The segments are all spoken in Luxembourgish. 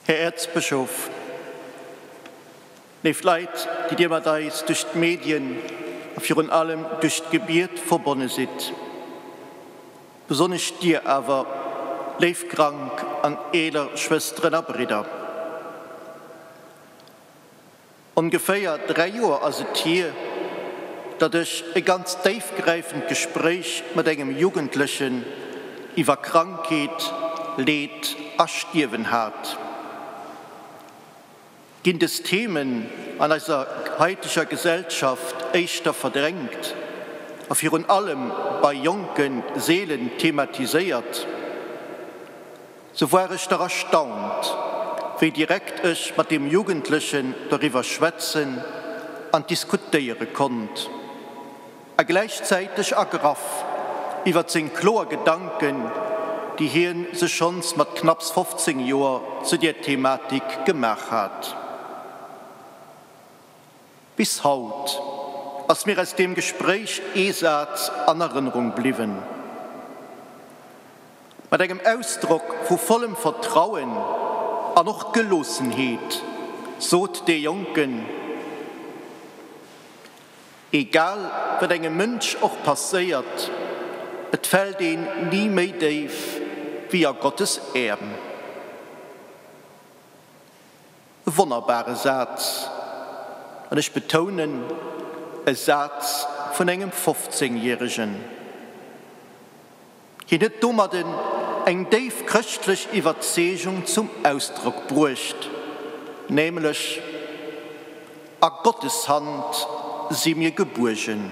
Här Äerzbëschof, léif Leit, déi Dir mat eis duerch d'Medien a virun allem duerch d'Gebiet verbonne sidd, besonnesch Dir awer, léif krank an eeler Schwësteren a Bridder. Ongeféier 3 Joer ass et hier, datt ech e ganz déifgräifend Gespréich mat engem Jugendlechen iwwer Krankheet, Leed a Stierwen hat. Ginn des Themen an eiser haiteger Gesellschaft éischter verdrängt a virun allem bei Jonke seelen thematiséiert? Sou war ech dach erstaunt, wéi direkt ech mat deem Jugendlechen doriwwer schwätzen an diskutéiere konnt, a gläichzäiteg ergraff iwwert seng kloer Gedanken, déi hien sech schonns mat knapps 15 Joer zu där Thematik gemaach hat. Bis haut ass mir aus deem Gespréich ee Saz an Erënnerung bliwwen. Mat engem Ausdrock vu vollem Vertrauen an och Geloossenheet sot dee Jonken, Egal wat engem Mënsch och passéiert, et fält een ni méi déif wéi a Gottes Äerm. E wonnerbare Saz, an ech betounen, e Saz vun engem 15 Järegen. Hien huet domadden eng déif chrëschtlech Iwwerzeegung zum Ausdrock bruecht, nämlech, A Gottes Hand si mir gebuergen.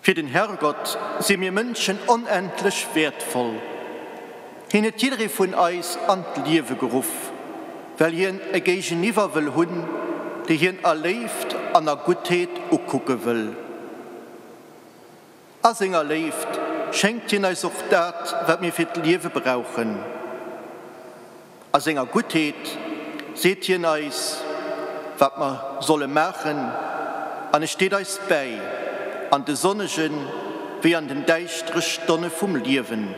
Fir den Herrgott si mir Mënschen onendlech wäertvoll. Hien huet jidderee vun eis an d'Liewe geruff, well hien e Géigeniwwer wëll hunn, dee hien a Léift an a Guttheet ukucke wëll. A senger Léift schenkt hien eis och dat, wat mir fir d'Liewe brauchen. A senger Guttheet seet hien eis, wat mer solle maachen, an e steet eis bäi an de sonnege wéi an den däischtere Stonne vum Liewen.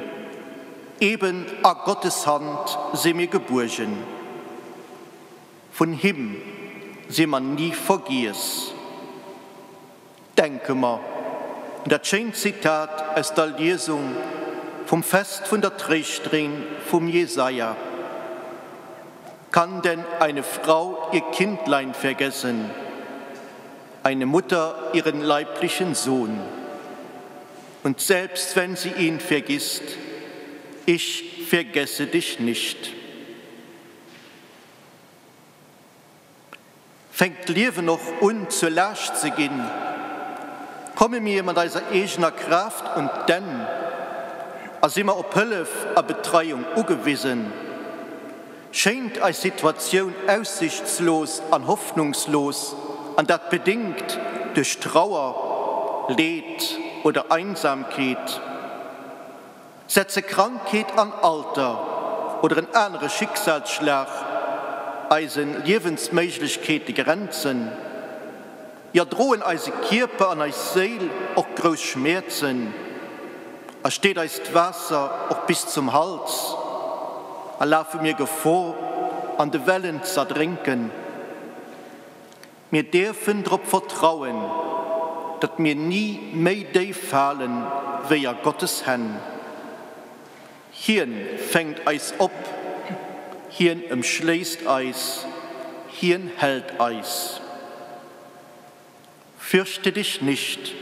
Eben a Gottes Hand si mir gebuergen. Vun him si mer ni vergiess. Denke mer un dat schéint Zitat aus der Liesung vum Fest vun der Tréischterin vum Jesaja, Kann denn eine Frau ihr Kindlein vergessen, eine Mutter ihren leiblichen Sohn? Und selbst wenn sie ihn vergisst, ich vergesse dich nicht. Fänkt d'Liewen och un zur Laascht ze ginn, komme mir mat eiser eegener Kraaft un d'Enn a si mer op Hëllef a Betreiung ugewisen. Schéint eis Situatioun aussichtslos an hoffnungslos, an dat bedéngt duerch Trauer, Leed oder Einsamkeet? Setze Krankheet an Alter oder en anere Schicksalsschlag eise Liewensméiglechkeete Grenzen? Jo, droen eise Kierper an eis Séil och grouss Schmäerzen? A steet eis d'Waasser och bis zum Hals? A lafe mir Gefor, an de Wellen z'erdrénken? Mir däerfen drop vertrauen, datt mir ni méi déif falen wéi a Gottes Hänn. Hien fänkt eis op, hien ëmschléisst eis, hien hält eis. Fürchte dich nicht,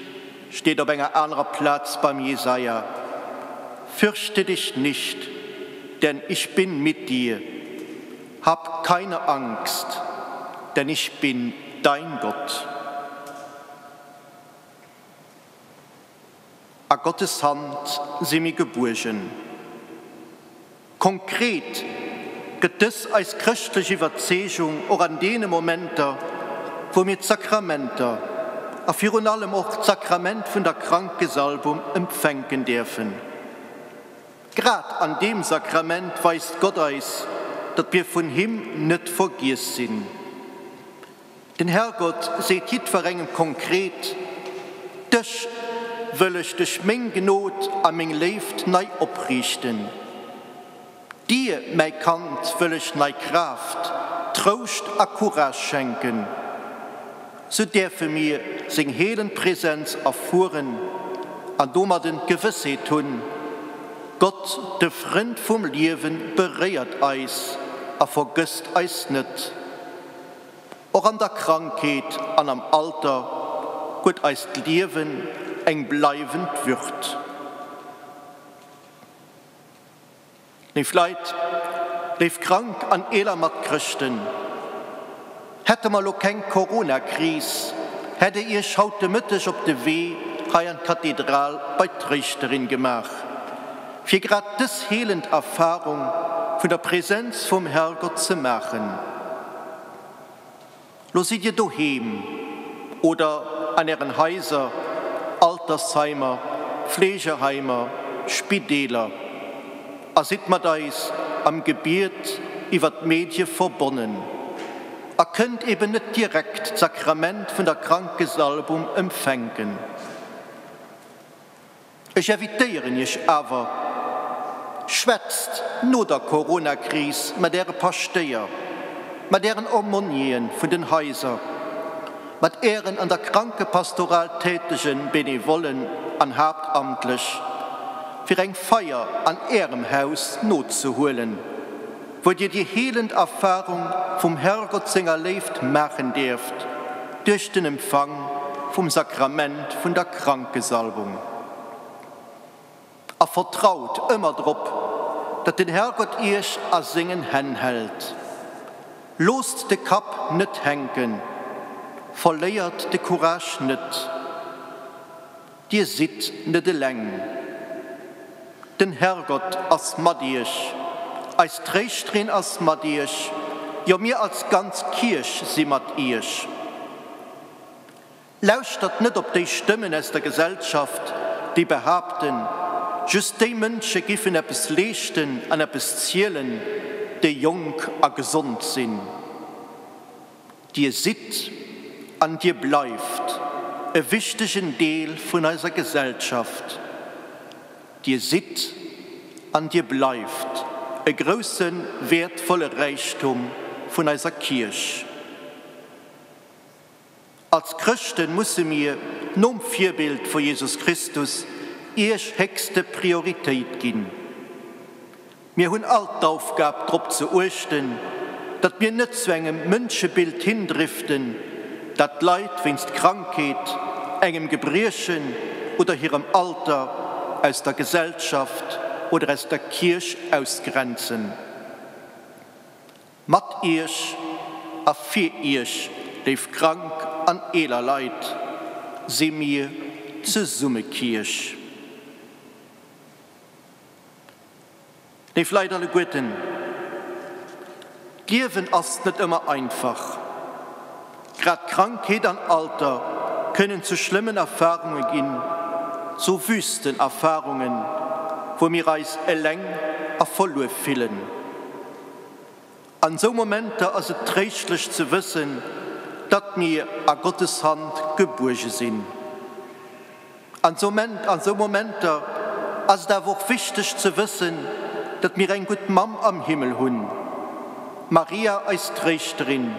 steet op enger anerer Plaz beim Jesaja, fürchte dich nicht, denn ich bin mit dir. Hab keine Angst, denn ich bin dein Gott. A Gottes Hand si mir gebuergen. Konkret gëtt dës eis chrëschtlech Iwwerzeegung och an deene Momenter, wou mir d'Sakramenter, a virun allem och d'Sakrament vun der Krankesalbung empfänken däerfen. Grad an deem Sakrament weist Gott eis, datt mir vun him net vergiess sinn. Den Herrgott seet jiddwerengem konkret, Dech wëll ech duerch meng Gnod a meng Léift nei opriichten. Dir, mäi Kand, wëll ech nei Kraaft, Trouscht a Courage schenken. Sou däerfe mir seng heelend Präsenz erfueren an domadden d'Gewëssheet hunn, Gott, de Frënd vum Liewen, beréiert eis a vergësst eis net. Och an der Krankheet an am Alter huet eist Liewen eng bleiwend Würd. Léif Leit, léif krank an eeler Matchrëschten, hätte mer lo keng Corona-Kris, hätt Dir Iech haut de Mëtteg op de Wee hei an d'Kathedral bei d'Tréischterin gemaach, fir grad dës heelend Erfarung vun der Präsenz vum Herrgott ze maachen. Lo sidd Dir doheem oder an Ären Haiser, Altersheimer, Fleegeheimer, Spideeler a sidd mat eis am Gebiet iwwer d'Medie verbonnen a kënnt eben net direkt d'Sakrament vun der Krankesalbung empfänken. Ech invitéieren Iech awer, schwätzt no der Coronakris mat Äre Paschtéier, mat Ären Aumônieren vun den Haiser, mat Ären an der Krankepastoral tätege Benevollen an Haaptamtlech, fir eng Feier an Ärem Haus nozehuelen, wou Dir déi heelend Erfarung vum Herrgott senger Léift maachen däerft duerch den Empfang vum Sakrament vun der Krankesalbung. A vertraut ëmmer drop, datt den Herrgott Iech a sengen Hänn hält. Loosst de Kapp net hänken, verléiert de Courage net. Dir sidd net eleng. Den Herrgott ass mat iech, eis Tréischterin ass mat iech, jo mir als ganz Kierch si mat iech. Lauschtert net op déi Stëmmen aus der Gesellschaft, déi behaapten, just déi Mënsche giffen eppes leeschten an eppes zielen, déi jonk a gesond sinn. Dir sidd an Dir bleift e wichtegen Deel vun eiser Gesellschaft. Dir sidd an Dir bleift e grousse wäertvolle Räichtum vun eiser Kierch. Als Chrëschte musse mir, nom Virbild vu Jesus Christus, Iech héchste Prioritéit ginn. Mir hunn all d'Aufgab drop ze uechten, datt mir net zu engem Mënschebild hindriften, dat d'Leit wéinst Krankheet, engem Gebriechen oder hirem Alter aus der Gesellschaft oder aus der Kierch ausgrenzen. Mat Iech a fir Iech, léif krank an eeler Leit, si mir zesumme Kierch. Léif Leit alleguerten, d'Liewen ass net ëmmer einfach. Grad Krankheet an Alter kënnen zu schlëmmen Erfarunge ginn, zu wüsten Erfarungen, wou mir eis eleng a verluer fillen. An esou Momenter ass et tréischtlech ze wëssen, datt mir a Gottes Hand gebuerge sinn. An esou Momenter ass et awer och wichteg ze wëssen, datt mir eng gutt Mamm am Himmel hunn, d'Maria, eis Tréischterin,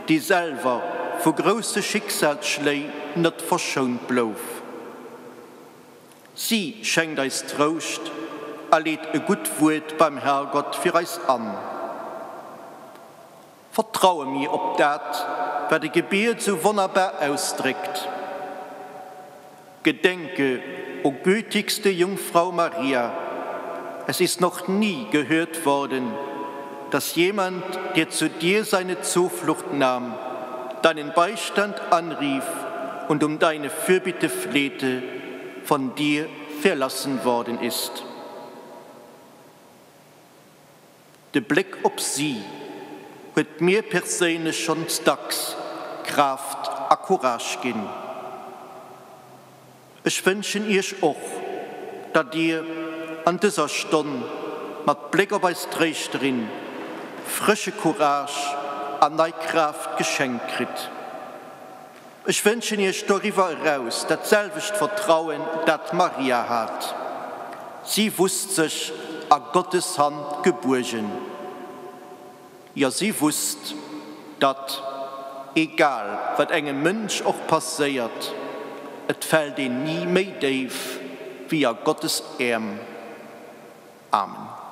déi selwer vu grousse Schicksalsschléi net verschount blouf. Si schenkt eis Trouscht a leet e gutt Wuert beim Herrgott fir eis an. Vertraue mir op dat, wat e Gebiet sou wonnerbar ausdréckt, Gedenke, o gütigste Jungfrau Maria, es ist noch nie gehört worden, dass jemand, der zu dir seine Zuflucht nahm, deinen Beistand anrief und um deine Fürbitte flehte, von dir verlassen worden ist. De Bléck op si huet mir perséinlech schonns dacks Kraaft a Courage ginn. Ech wënschen Iech och, datt Dir an dëser Stonn mat Bléck op eis Tréischterin frësche Courage an nei Kraaft geschenkt kritt. Ech wënschen Iech doriwwer eraus dat selwecht Vertrauen, dat d'Maria hat. Si wusst sech a Gottes Hand gebuergen. Jo, si wusst, datt, egal wat engem Mënsch och passéiert, et fält een ni méi déif wéi a Gottes Äerm. Amen.